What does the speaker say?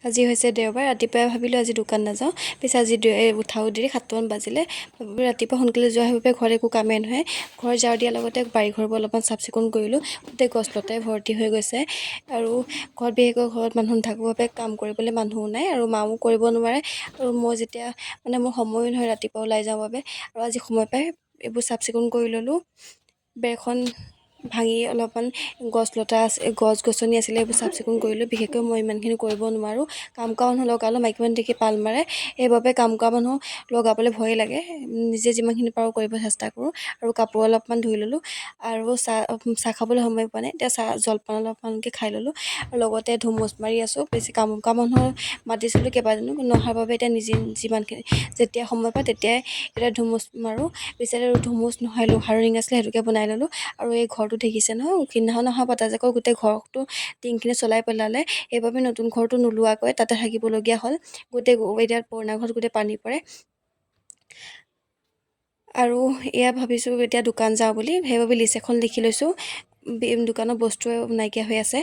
আজি হৈছে দেওবাৰ। ৰাতিপুৱাই ভাবিলোঁ আজি দোকান নাযাওঁ। পিছে আজি উঠাও দেৰি, 7টামান বাজিলে। ৰাতিপুৱা সোনকালে যোৱা বাবে ঘৰত একো কামেই নহয়। ঘৰ ঝাৰু দিয়াৰ লগতে বাৰী ঘৰবোৰ অলপমান চাফ চিকুণ কৰিলোঁ। গোটেই গছ লতাই ভৰ্তি হৈ গৈছে। আৰু ঘৰত, বিশেষকৈ ঘৰত মানুহ নাথাকোঁ বাবে কাম কৰিবলৈ মানুহো নাই আৰু মাও কৰিব নোৱাৰে। আৰু মই যেতিয়া মানে মোৰ সময়ো নহয়, ৰাতিপুৱা ওলাই যাওঁ বাবে। আৰু আজি সময় পাই এইবোৰ চাফ চিকুণ কৰি ল'লোঁ। বেৰখন ভাঙি অলপমান গছ লতা আছে, গছ গছনি আছিলে, এইবোৰ চাফ চিকুণ কৰিলোঁ। বিশেষকৈ মই ইমানখিনি কৰিব নোৱাৰোঁ। কাম কৰা মানুহ লগালেও মাইকী মানুহ দেখি পাল মাৰে। সেইবাবে কাম কৰা মানুহ লগাবলৈ ভয়ে লাগে। নিজে যিমানখিনি পাৰোঁ কৰিব চেষ্টা কৰোঁ। আৰু কাপোৰ অলপমান ধুই ল'লোঁ। আৰু চাহ চাহ খাবলৈ সময় পোৱা নাই। এতিয়া চাহ জলপান অলপমানকৈ খাই ল'লোঁ আৰু লগতে ধুমুচ মাৰি আছোঁ। বেছি কাম কৰা মানুহ মাতিছিলোঁ কেইবাজনো, নহাৰ বাবে এতিয়া নিজে যিমানখিনি যেতিয়া সময় পাওঁ তেতিয়াই এতিয়া ধুমুচ মাৰোঁ। পিছে ধুমুচ নহয়, লোহাৰ ৰিং আছিলে, সেইটোকে বনাই ল'লোঁ। আৰু এই ঘৰটো দেখিছে নহয়, সিদিনাখন অহা বতাহজাকত গোটেই ঘৰটো টিংখিনি চলাই পেলালে। সেইবাবে নতুন ঘৰটো নোলোৱাকৈ তাতে থাকিবলগীয়া হ'ল। গোটেই এতিয়া পুৰণা ঘৰত গোটেই পানী পৰে। আৰু এয়া ভাবিছোঁ এতিয়া দোকান যাওঁ বুলি, সেইবাবে লিষ্ট এখন লিখি লৈছোঁ। দোকানত বস্তু নাইকিয়া হৈ আছে।